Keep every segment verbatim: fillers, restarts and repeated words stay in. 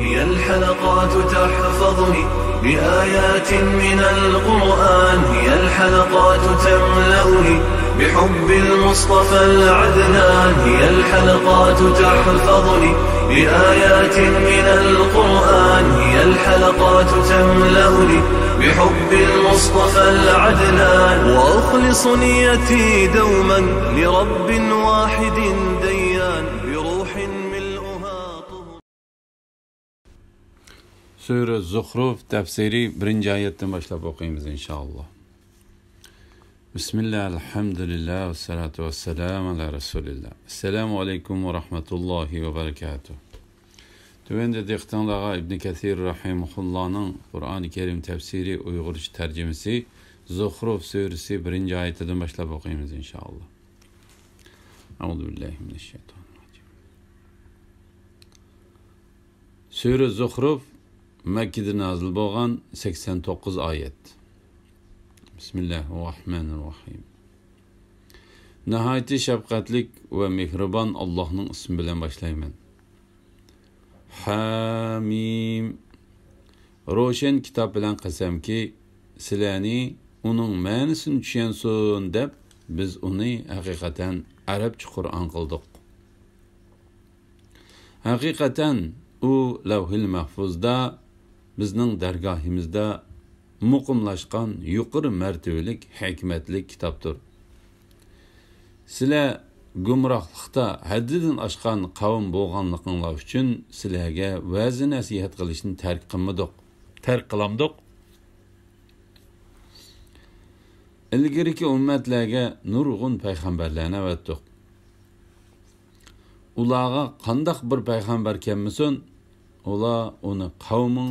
هي الحلقات تحفظني بآيات من القرآن، هي الحلقات تملأني بحب المصطفى العدنان، هي الحلقات تحفظني بآيات من القرآن، هي الحلقات تملأني بحب المصطفى العدنان، وأخلص نيتي دوما لرب واحد ديان، بروح ملؤها طهر. سۈرە زۇخرۇف تەپسىرى بىرىنچى ئايەتتىن باشلاپ ئوقۇيمىز، ئىنشائاللا. بىسمىللا، ئەلھەمدۇلىللا، ۋەسسالاتۇ ۋەسسالامۇ ئەلا رەسۇلىللا. ئەسسالامۇ ئەلەيكۇم ۋە رەھمەتۇللاھى ۋە بەرىكاتۇھ. تۆۋەندە دىققىتىڭلارغا ئىبنى كەسىر رەھىمەھۇللانىڭ قۇرئانى كەرىم تەپسىرى ئۇيغۇرچە تەرجىمىسى زۇخرۇف سۈرىسى بىرىنچى ئايىتىدىن باشلاپ ئوقۇيمىز، ئىنشائاللا. ئەئۇزۇ بىللاھى مىنەششەيتانىررەجىم. سۈرە زۇخرۇف مەككىدە نازىل بولغان، سەكسەن توققۇز ئايەت. بىسمىللاھىررەھمانىررەھىم. ناھايىتى شەپقەتلىك ۋە مېھرىبان ئاللاھنىڭ ئىسمى بىلەن باشلايمەن. ھامىم. روشەن كىتاب بىلەن قەسەمكى، سىلەرنى ئۇنىڭ مەنىسىنى چۈشەنسۇن دەپ، بىز ئۇنى ھەقىقەتەن ئەرەبچە قۇرئان قىلدۇق. ھەقىقەتەن ئۇ لەۋھىل مەھفۇزدا، بىزنىڭ دەرگاھىمىزدا مۇقىملاشقان يۇقىرى مەرتىۋىلىك ھېكمەتلىك كىتابتۇر. سىلەر گۇمراھلىقتا ھەددىدىن ئاشقان قەۋم بولغانلىقىڭلار ئۈچۈن سىلەرگە ۋەزى نەسىھەت قىلىشنى تەرك قىلمىدۇق، تەرك قىلامدۇق؟ ئىلگىرىكى ئۈممەتلەرگە نۇرغۇن پەيغەمبەرلەرنى ئەۋەتتۇق. ئۇلارغا قانداق بىر پەيغەمبەر كەلمىسۇن، ئۇلار ئۇنى قەۋمىڭ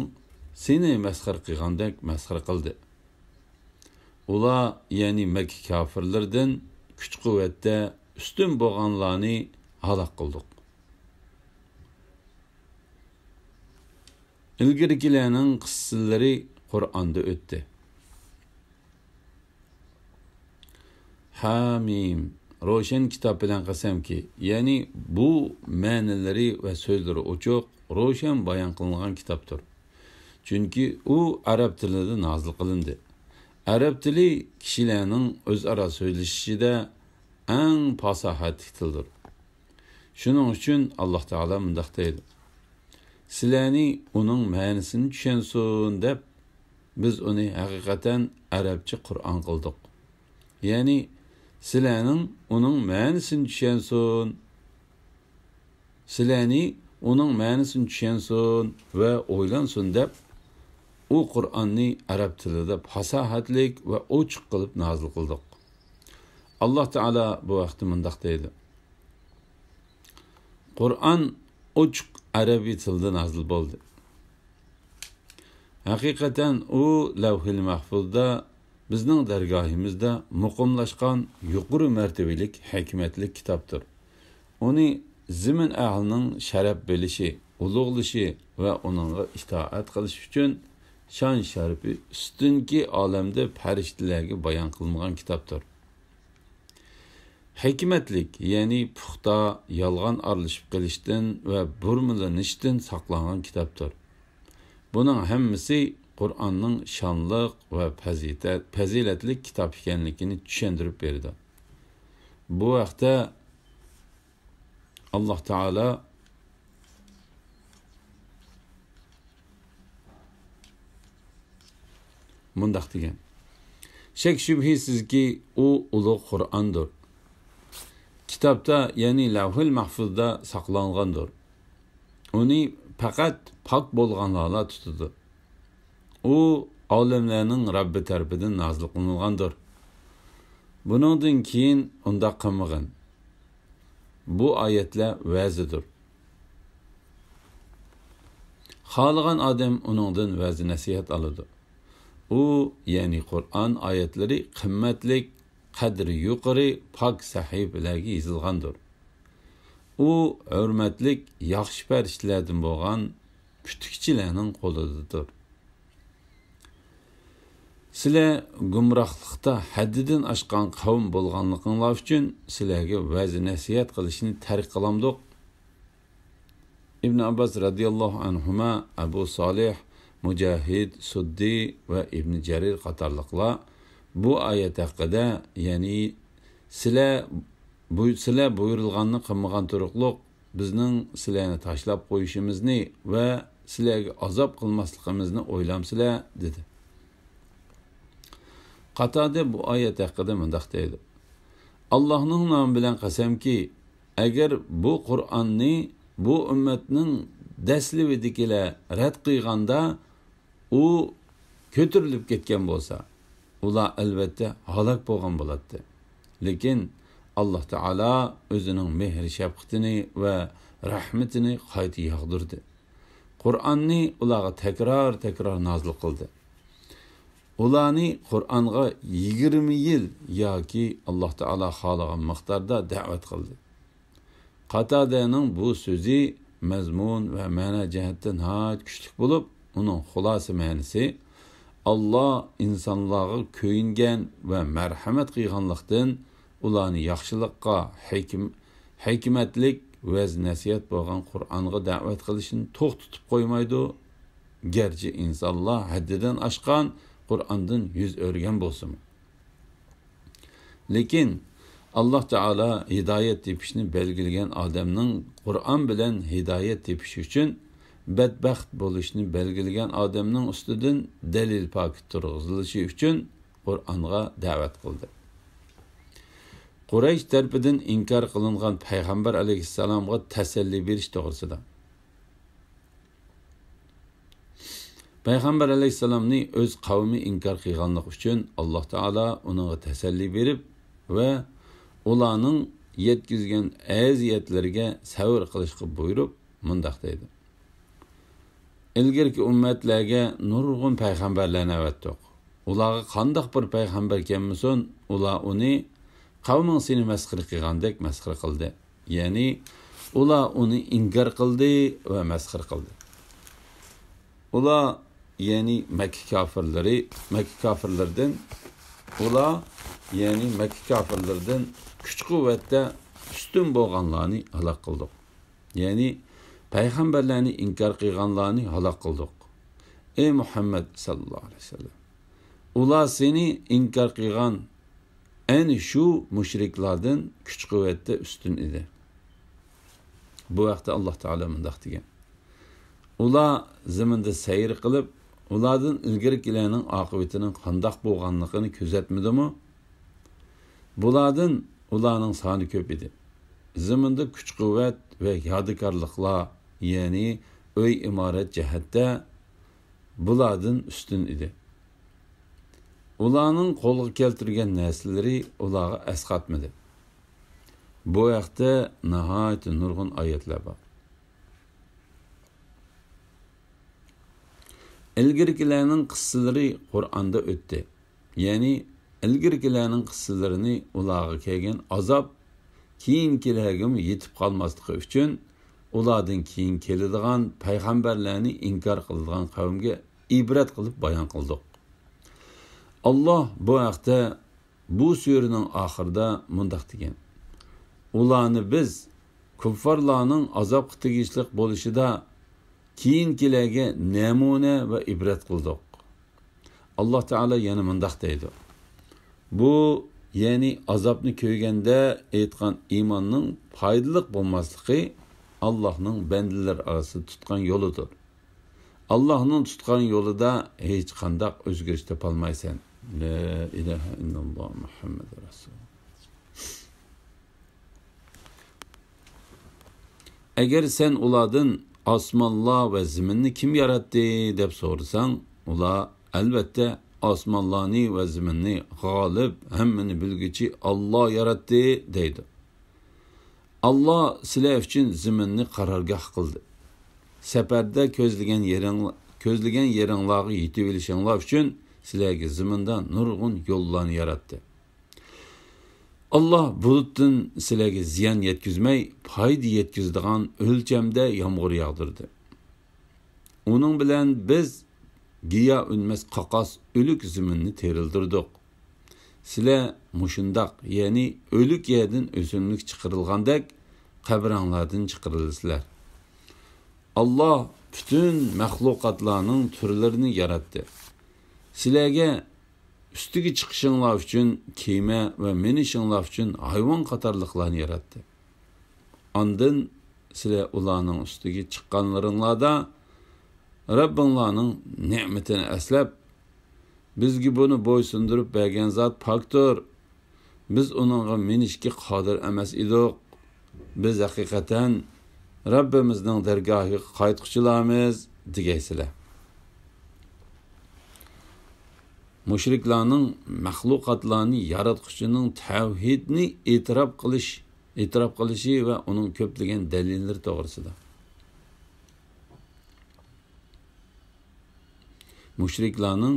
سېنى مەسخىرە قىلغاندەك مەسخىرە قىلدى. ئۇلار، يەنى مەككە كاپىرلىرىدىن كۈچ-قۇۋۋەتتە ئۈستۈن بولغانلارنى ھالاك قىلدۇق. ئىلگىرىكىلەرنىڭ قىسسىلىرى قۇرئاندا ئۆتتى. ھامىم، روشەن كىتاب بىلەن قەسەمكى، يەنى بۇ مەنىلىرى ۋە سۆزلىرى ئوچۇق، روشەن بايان قىلىنغان كىتابتۇر. چۈنكى ئۇ ئەرەب تىلىدا نازىل قىلىندى. ئەرەب تىلى كىشىلەرنىڭ ئۆزئارا سۆزلىشىشىدە ئەڭ پاساھەتلىك تىلدۇر. شۇنىڭ ئۈچۈن ئاللاھ تائالا مۇنداق دەيدۇ: سىلەرنى ئۇنىڭ مەنىسىنى چۈشەنسۇن دەپ، بىز ئۇنى ھەقىقەتەن ئەرەبچە قۇرئان قىلدۇق. يەنى سىلەرنىڭ ئۇنىڭ مەنىسىنى چۈشەنسۇن، سىلەرنى ئۇنىڭ مەنىسىنى چۈشەنسۇن ۋە ئويلانسۇن دەپ، ئۇ قۇرئاننى ئەرەب تىلىدا پاساھەتلىك ۋە ئوچۇق قىلىپ نازىل قىلدۇق. ئاللاھ تائالا بۇ ھەقتە مۇنداق دەيدۇ: قۇرئان ئوچۇق ئەرەبىي تىلدا نازىل بولدى. ھەقىقەتەن ئۇ لەۋھىل مەھفۇزدا، بىزنىڭ دەرگاھىمىزدا مۇقىملاشقان يۇقىرى مەرتىۋىلىك ھېكمەتلىك كىتابتۇر. ئۇنى زېمىن ئەھلىنىڭ شەرەپ بىلىشى، ئۇلۇغلىشى ۋە ئۇنىڭغا ئىتائەت قىلىش ئۈچۈن شان-شەرىپى ئۈستۈنكى ئالەمدە پەرىشتىلەرگە بايان قىلىنغان كىتابتۇر. ھېكمەتلىك، يەنى پۇختا، يالغان ئارىلىشىپ قېلىشتىن ۋە بۇرمىلىنىشتىن ساقلانغان كىتابتۇر. بۇنىڭ ھەممىسى قۇرئاننىڭ شانلىق ۋە پەزىتە-، پەزىلەتلىك كىتاب ئىكەنلىكىنى چۈشەندۈرۈپ بېرىدۇ. بۇ ھەقتە ئاللاھ تائالا مۇنداق دېگەن: شەك-شۈبھىسىزكى، ئۇ ئۇلۇغ قۇرئاندۇر. كىتابتا، يەنى لەۋھىل مەھفۇزدا ساقلانغاندۇر. ئۇنى پەقەت پاك بولغانلارلا تۇتىدۇ. ئۇ ئالەملەرنىڭ رەببى تەرىپىدىن نازىل قىلىنغاندۇر. بۇنىڭدىن كېيىن ئۇنداق قىلمىغىن. بۇ ئايەتلەر ۋەزىدۇر. خالىغان ئادەم ئۇنىڭدىن ۋەز-نەسىھەت ئالىدۇ. ئۇ، يەنى قۇرئان ئايەتلىرى قىممەتلىك، قەدرى يۇقىرى پاك سەھىپىلەرگە يېزىلغاندۇر. ئۇ ھۆرمەتلىك ياخشى پەرىشتىلەردىن بولغان پۈتۈكچىلەرنىڭ قولىدىدۇر. سىلەر گۇمراھلىقتا ھەددىدىن ئاشقان قەۋم بولغانلىقىڭلار ئۈچۈن سىلەرگە ۋەز-نەسىھەت قىلىشنى تەرك قىلامدۇق؟ ئىبن ئابباس رەزىياللاھۇ ئەنھۇما، ئەبۇ سالىھ، مۇجاھىد، سۇددى ۋە ئىبن جەرىر قاتارلىقلار بۇ ئايەت ھەققىدە، يەنى سىلەر بۇ، سىلەر بۇيرۇلغاننى قىلمىغان تۇرۇقلۇق، بىزنىڭ سىلەرنى تاشلاپ قويۇشىمىزنى ۋە سىلەرگە ئازاب قىلماسلىقىمىزنى ئويلامسىلەر؟ دېدى. قاتادە بۇ ئايەت ھەققىدە مۇنداق دەيدۇ: ئاللاھنىڭ نامى بىلەن قەسەمكى، ئەگەر بۇ قۇرئاننى بۇ ئۈممەتنىڭ دەسلىۋىدىكىلەر رەت قىلغاندا، ئۇ كۆتۈرۈلۈپ كەتكەن بولسا، ئۇلار ئەلۋەتتە ھالاك بولغان بولاتتى. لېكىن ئاللاھ تائالا ئۆزىنىڭ مېھرى-شەپقىتىنى ۋە رەھمىتىنى قايتا ياغدۇردى. قۇرئاننى ئۇلارغا تەكرار-تەكرار نازىل قىلدى. ئۇلارنى قۇرئانغا يىگىرمە يىل ياكى ئاللاھ تائالا خالىغان مىقداردا دەۋەت قىلدى. قاتادەنىڭ بۇ سۆزى مەزمۇن ۋە مەنە جەھەتتە ناھايىتى كۈچلۈك بولۇپ، ئۇنىڭ خۇلاسە مەنىسى: ئاللاھ ئىنسانلارغا كۆيۈنگەن ۋە مەرھەمەت قىلغانلىقتىن، ئۇلارنى ياخشىلىققا، ھېكىم-، ھېكمەتلىك ۋەز-نەسىھەت بولغان قۇرئانغا دەۋەت قىلىشنى توختىتىپ قويمايدۇ، گەرچە ئىنسانلار ھەددىدىن ئاشقان قۇرئاندىن يۈز ئۆرۈگەن بولسىمۇ. لېكىن ئاللاھ تائالا ھىدايەت تېپىشنى بەلگىلىگەن ئادەمنىڭ قۇرئان بىلەن ھىدايەت تېپىشى ئۈچۈن، بەتبەخت بولۇشنى بەلگىلىگەن ئادەمنىڭ ئۈستىدىن دەلىل پاكىت تۇرغۇزۇلۇشى ئۈچۈن قۇرئانغا دەۋەت قىلدى. قۇرەيش تەرىپىدىن ئىنكار قىلىنغان پەيغەمبەر ئەلەيھىسسالامغا تەسەللى بېرىش توغرىسىدا. پەيغەمبەر ئەلەيھىسسالامنى ئۆز قەۋمى ئىنكار قىلغانلىقى ئۈچۈن، ئاللاھ تائالا ئۇنىڭغا تەسەللى بېرىپ ۋە ئۇلارنىڭ يەتكۈزگەن ئەزىيەتلىرىگە سەۋر قىلىشقا بۇيرۇپ، مۇنداق دەيدۇ: ئىلگىرىكى ئۈممەتلەرگە نۇرغۇن پەيغەمبەرلەرنى ئەۋەتتۇق. ئۇلارغا قانداق بىر پەيغەمبەر كەلمىسۇن، ئۇلار ئۇنى، قەۋمىڭ سېنى مەسخىرە قىلغاندەك مەسخىرە قىلدى. يەنى ئۇلار ئۇنى ئىنكار قىلدى ۋە مەسخىرە قىلدى. ئۇلار، يەنى مەككە كاپىرلىرى، مەككە كاپىرلىرىدىن، ئۇلار، يەنى مەككە كاپىرلىرىدىن كۈچ-قۇۋۋەتتە ئۈستۈن بولغانلارنى ھالاك قىلدۇق. يەنى پەيغەمبەرلەرنى ئىنكار قىلغانلارنى ھالاك قىلدۇق. ئەي مۇھەممەد ساللاللاھۇ ئەلەيھى ۋەسەللەم، ئۇلار سېنى ئىنكار قىلغان ئەنە شۇ مۇشرىكلاردىن كۈچ-قۇۋۋەتتە ئۈستۈن ئىدى. بۇ ھەقتە ئاللاھ تائالا مۇنداق دېگەن: ئۇلار زېمىندا سەير قىلىپ، ئۇلاردىن ئىلگىرىكىلەرنىڭ ئاقىۋىتىنىڭ قانداق بولغانلىقىنى كۆزەتمىدىمۇ؟ بۇلاردىن ئۇلارنىڭ سانى كۆپ ئىدى. زېمىندا كۈچ-قۇۋۋەت ۋە يادىكارلىقلار، يەنى ئۆي-ئىمارەت جەھەتتە بۇلاردىن ئۈستۈن ئىدى. ئۇلارنىڭ قولغا كەلتۈرگەن نەرسىلىرى ئۇلارغا ئەسقاتمىدى. بۇ ھەقتە ناھايىتى نۇرغۇن ئايەتلەر بار. ئىلگىرىكىلەرنىڭ قىسسىلىرى قۇرئاندا ئۆتتى. يەنى ئىلگىرىكىلەرنىڭ قىسسىلىرىنى ئۇلارغا كەلگەن ئازاب كېيىنكىلەرگىمۇ يېتىپ قالماسلىقى ئۈچۈن، ئۇلاردىن كېيىن كېلىدىغان پەيغەمبەرلەرنى ئىنكار قىلىدىغان قەۋمگە ئىبرەت قىلىپ بايان قىلدۇق. ئاللاھ بۇ ھەقتە بۇ سۈرىنىڭ ئاخىرىدا مۇنداق دېگەن: ئۇلارنى بىز كۇففارلارنىڭ ئازابقا تېگىشلىك بولۇشىدا كېيىنكىلەرگە نەمۇنە ۋە ئىبرەت قىلدۇق. ئاللاھ تائالا يەنە مۇنداق دەيدۇ: بۇ، يەنى ئازابنى كۆرگەندە ئېيتقان ئىماننىڭ پايدىلىق بولماسلىقى ئاللاھنىڭ بەندىلىرى ئارىسىدا تۇتقان يولىدۇر. ئاللاھنىڭ تۇتقان يولىدا ھېچقانداق ئۆزگىرىش تاپالمايسەن. لا ئىلاھە ئىللاللاھ مۇھەممەدۇر رەسۇلۇللاھ. ئەگەر سەن ئۇلاردىن «ئاسمانلار ۋە زېمىننى كىم ياراتتى؟» دەپ سورىساڭ، ئۇلار: «ئەلۋەتتە، ئاسمانلارنى ۋە زېمىننى غالىب، ھەممىنى بىلگۈچى ئاللا ياراتتى» دەيدۇ. ئاللا سىلەر ئۈچۈن زېمىننى قارارگاھ قىلدى. سەپەردە كۆزلىگەن يېرىڭ-، كۆزلىگەن يېرىڭلارغا يېتىۋېلىشىڭلار ئۈچۈن سىلەرگە زېمىندا نۇرغۇن يوللارنى ياراتتى. ئاللا بۇلۇتتىن سىلەرگە زىيان يەتكۈزمەي، پايدا يەتكۈزىدىغان ئۆلچەمدە يامغۇر ياغدۇردى. ئۇنىڭ بىلەن بىز گىياھ ئۈنمەس قاقاس ئۆلۈك زېمىننى تىرىلدۈردۇق. سىلەر مۇشۇنداق، يەنى ئۆلۈك يەردىن ئۆسۈملۈك چىقىرىلغاندەك، قەبرەڭلاردىن چىقىرىلىسىلەر. ئاللا پۈتۈن مەخلۇقاتلارنىڭ تۈرلىرىنى ياراتتى. سىلەرگە ئۈستىگە چىقىشىڭلار ئۈچۈن كېمە ۋە مىنىشىڭلار ئۈچۈن ھايۋان قاتارلىقلارنى ياراتتى. ئاندىن سىلەر ئۇلارنىڭ ئۈستىگە چىققانلىرىڭلاردا رەببىڭلارنىڭ نېمىتىنى ئەسلەپ، بىزگە بۇنى بويسۇندۇرۇپ بەرگەن زات پاكتۇر. بىز ئۇنىڭغا مىنىشكە قادىر ئەمەس ئىدۇق. بىز ھەقىقەتەن رەببىمىزنىڭ دەرگاھىغا قايتقۇچىلارمىز، دېگەيسىلەر. مۇشرىكلارنىڭ مەخلۇقاتلارنى ياراتقۇچىنىڭ تەۋھىدنى ئېتىراپ قىلىش، ئېتىراپ قىلىشى ۋە ئۇنىڭ كۆپلىگەن دەلىللىرى توغرىسىدا. مۇشرىكلارنىڭ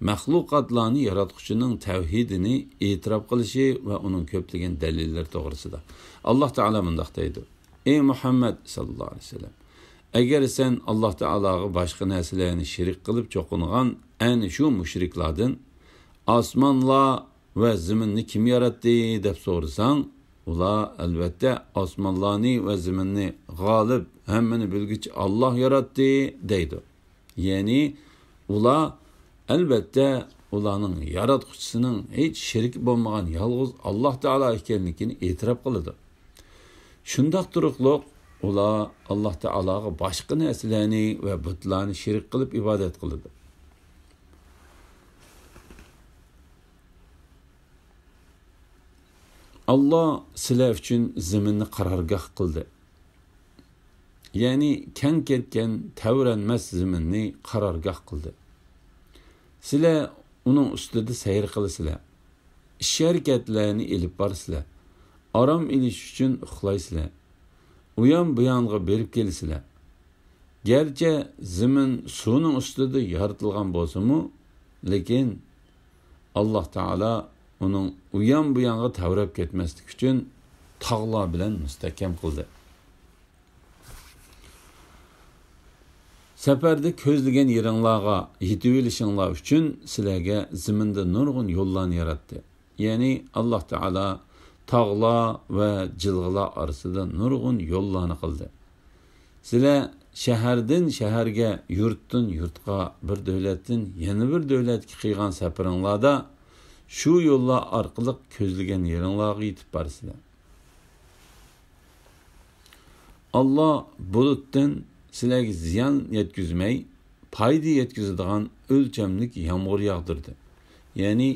مەخلۇقاتلارنى ياراتقۇچىنىڭ تەۋھىدىنى ئېتىراپ قىلىشى ۋە ئۇنىڭ كۆپلىگەن دەلىللىرى توغرىسىدا. ئاللا تائالا مۇنداق دەيدۇ: ئەي مۇھەممەد ساللاللاھۇ ئەلەيھى ۋەسەللەم، ئەگەر سەن ئاللا تائالاغا باشقا نەرسىلەرنى شېرىك قىلىپ چوقۇنغان ئەنە شۇ مۇشرىكلاردىن، ئاسمانلار ۋە زېمىننى كىم ياراتتى دەپ سورىساڭ، ئۇلار ئەلۋەتتە ئاسمانلارنى ۋە زېمىننى غالىب، ھەممىنى بىلگۈچى ئاللا ياراتتى دەيدۇ. يەنى ئۇلار ئەلۋەتتە ئۇلارنىڭ ياراتقۇچىسىنىڭ ھېچ شېرىكى بولمىغان يالغۇز ئاللا تائالا ئىكەنلىكىنى ئېتىراپ قىلىدۇ. شۇنداق تۇرۇقلۇق ئۇلار ئاللا تائالاغا باشقا نەرسىلەرنى ۋە بۇتلارنى شېرىك قىلىپ ئىبادەت قىلىدۇ. ئاللا سىلەر ئۈچۈن زېمىننى قارارگاھ قىلدى. يەنى كەڭ كەتكەن تەۋرەنمەس زېمىننى قارارگاھ قىلدى. سىلەر ئۇنىڭ ئۈستىدە سەير قىلىسىلەر. ئىش-ھەرىكەتلەرنى ئېلىپ بارىسىلەر. ئارام ئېلىش ئۈچۈن ئۇخلايسىلەر. ئۇيان-بۇيانغا بېرىپ كېلىسىلەر. گەرچە زېمىن سۇنىڭ ئۈستىدە يارىتىلغان بولسىمۇ، لېكىن ئاللا تائالا ئۇنىڭ ئۇيان-بۇيانغا تەۋرەپ كەتمەسلىكى ئۈچۈن تاغلار بىلەن مۇستەھكەم قىلدى. سەپەردە كۆزلىگەن يېرىڭلارغا يېتىۋېلىشىڭلار ئۈچۈن سىلەرگە زېمىندا نۇرغۇن يوللارنى ياراتتى. يەنى ئاللا تائالا تاغلار ۋە جىلغىلار ئارىسىدا نۇرغۇن يوللارنى قىلدى. سىلەر شەھەردىن شەھەرگە، يۇرتتىن يۇرتقا، بىر دۆلەتتىن يەنە بىر دۆلەتكە قىلغان سەپىرىڭلاردا شۇ يوللار ئارقىلىق كۆزلىگەن يېرىڭلارغا يېتىپ بارىسىلەر. ئاللا بۇلۇتتىن سىلەرگە زىيان يەتكۈزمەي، پايدا يەتكۈزىدىغان ئۆلچەملىك يامغۇر ياغدۇردى. يەنى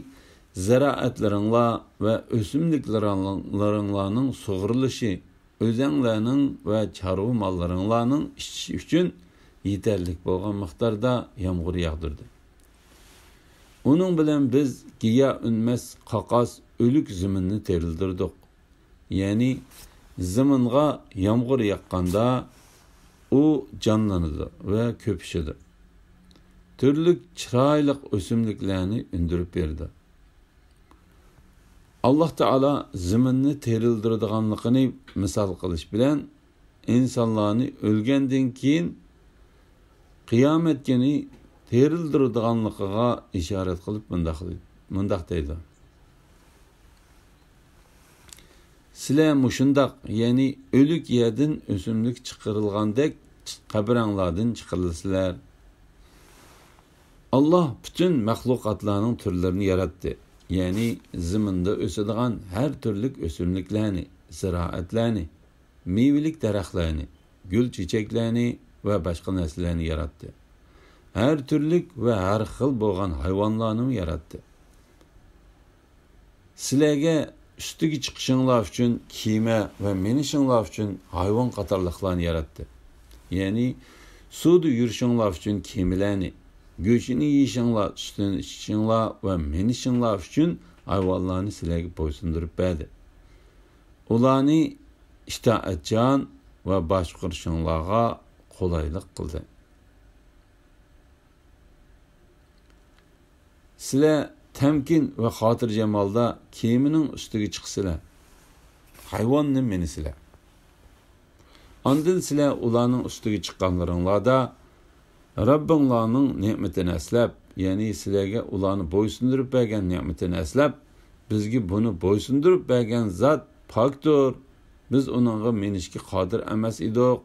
زىرائەتلىرىڭلار ۋە ئۆسۈملۈكلىرىڭلارنىڭ سۇغىرىلىشى، ئۆزەڭلەرنىڭ ۋە چارۋا ماللىرىڭلارنىڭ ئىچىشى ئۈچۈن يېتەرلىك بولغان مىقداردا يامغۇر ياغدۇردى. ئۇنىڭ بىلەن بىز گىياھ ئۈنمەس، قاقاس، ئۆلۈك زېمىننى تىرىلدۈردۇق. يەنى زېمىنغا يامغۇر ياغقاندا، ئۇ جانلىنىدۇ ۋە كۆپۈشىدۇ. تۈرلۈك چىرايلىق ئۆسۈملۈكلەرنى ئۈندۈرۈپ بېرىدۇ. ئاللا تائالا زېمىننى تىرىلدۈرىدىغانلىقىنى مىسال قىلىش بىلەن، ئىنسانلارنى ئۆلگەندىن كېيىن قىيامەت كۈنى تىرىلدۈرىدىغانلىقىغا ئىشارەت قىلىپ مۇنداق، مۇنداق دەيدۇ: سىلەر مۇشۇنداق، يەنى ئۆلۈك يەردىن ئۆسۈملۈك چىقىرىلغاندەك قەبرەڭلاردىن چىقىرىلىسىلەر. ئاللا پۈتۈن مەخلۇقاتلارنىڭ تۈرلىرىنى ياراتتى، يەنى زېمىندا ئۆسىدىغان ھەر تۈرلۈك ئۆسۈملۈكلەرنى، زىرائەتلەرنى، مېۋىلىك دەرەخلەرنى، گۈل چېچەكلەرنى ۋە باشقا نەرسىلەرنى ياراتتى. ھەر تۈرلۈك ۋە ھەر خىل بولغان ھايۋانلارنىمۇ ياراتتى. سىلەرگە ئۈستىگە چىقىشىڭلار ئۈچۈن كېمە ۋە مىنىشىڭلار ئۈچۈن ھايۋان قاتارلىقلارنى ياراتتى. يەنى سۇدا يۈرۈشۈڭلار ئۈچۈن كېمىلەرنى، گۆشىنى يېيىشىڭلار، سۈتىنى ئىچىشىڭلار ۋە مىنىشىڭلار ئۈچۈن ھايۋانلارنى سىلەرگە بويسۇندۇرۇپ بەردى. ئۇلارنى ئىتائەتچان ۋە باشقۇرۇشۇڭلارغا قولايلىق قىلدى. سىلەر تەمكىن ۋە خاتىرجەم ھالدا كېمىنىڭ ئۈستىگە چىقىسىلەر، ھايۋاننى مىنىسىلەر. ئاندىن سىلەر ئۇلارنىڭ ئۈستىگە چىققانلىرىڭلاردا رەببىڭلارنىڭ نېمىتىنى ئەسلەپ، يەنى سىلەرگە ئۇلارنى بويسۇندۇرۇپ بەرگەن نېمىتىنى ئەسلەپ، بىزگە بۇنى بويسۇندۇرۇپ بەرگەن زات پاكتۇر، بىز ئۇنىڭغا مىنىشكە قادىر ئەمەس ئىدۇق.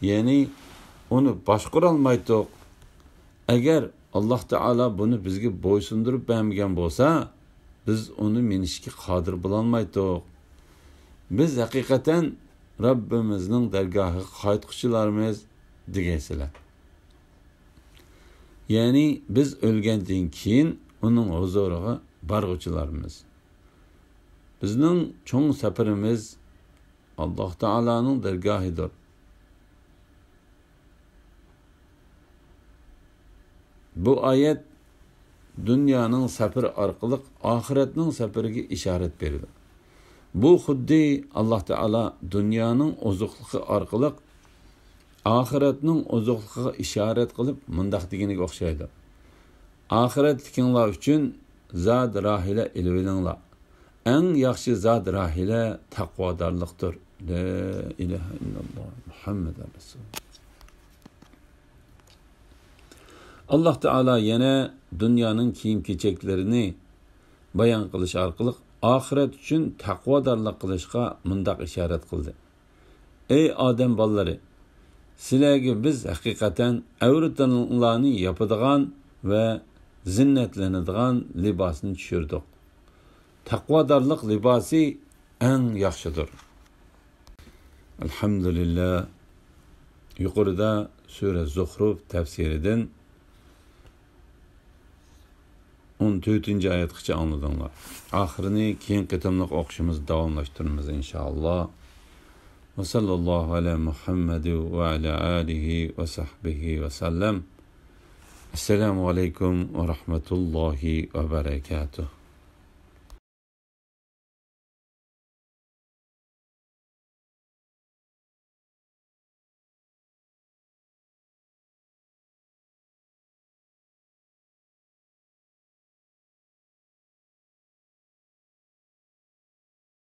يەنى ئۇنى باشقۇرالمايتتۇق. ئەگەر ئاللاھ تائالا بۇنى بىزگە بويسۇندۇرۇپ بەرمىگەن بولسا، بىز ئۇنى مىنىشكە قادىر بولالمايتتۇق. بىز ھەقىقەتەن رەببىمىزنىڭ دەرگاھىغا قايتقۇچىلارمىز دېگەيسىلەر. يەنى بىز ئۆلگەندىن كېيىن ئۇنىڭ ھۇزۇرىغا بارغۇچىلارمىز. بىزنىڭ چوڭ سەپىرىمىز ئاللاھ تائالانىڭ دەرگاھىدۇر. بۇ ئايەت دۇنيانىڭ سەپىرى ئارقىلىق ئاخىرەتنىڭ سەپىرىگە ئىشارەت بېرىدۇ. بۇ خۇددى ئاللاھ تائالا دۇنيانىڭ ئوزۇقلۇقى ئارقىلىق ئاخىرەتنىڭ ئوزۇقلۇقىغا ئىشارەت قىلىپ مۇنداق دېگىنىگە ئوخشايدۇ: ئاخىرەتلىكىڭلار ئۈچۈن زاد راھىلە ئېلىۋېلىڭلار. ئەڭ ياخشى زاد راھىلە تەقۋادارلىقتۇر. لا ئىلاھە ئىللاللاھ، مۇھەممەد رەسۇلۇللاھ. ئاللاھ تائالا يەنە دۇنيانىڭ كىيىم-كېچەكلىرىنى بايان قىلىش ئارقىلىق ئاخىرەت ئۈچۈن تەقۋادارلىق قىلىشقا مۇنداق ئىشارەت قىلدى: ئەي ئادەم بالىلىرى، سىلەرگە بىز ھەقىقەتەن ئەۋرىتىڭلارنى ياپىدىغان ۋە زىننەتلىنىدىغان لىباسنى چۈشۈردۇق. تەقۋادارلىق لىباسى ئەڭ ياخشىدۇر. ئەلھەمدۇلىللا. يۇقىرىدا سۈرە زۇخرۇف تەپسىرىدىن ئون تۆتىنچى ئايەتكىچە ئاڭلىدىڭلار. ئاخىرىنى كېيىنكى قېتىملىق ئوقۇشىمىز داۋاملاشتۇرىمىز، ئىنشائاللا. ۋە ساللاللاھۇ ئەلا مۇھەممەد ۋە ئەلا ئالىھى ۋە سەھبىھى ۋە سەللەم. ئەسسالامۇ ئەلەيكۇم ۋە رەھمەتۇللاھى ۋە بەرەكاتۇھ.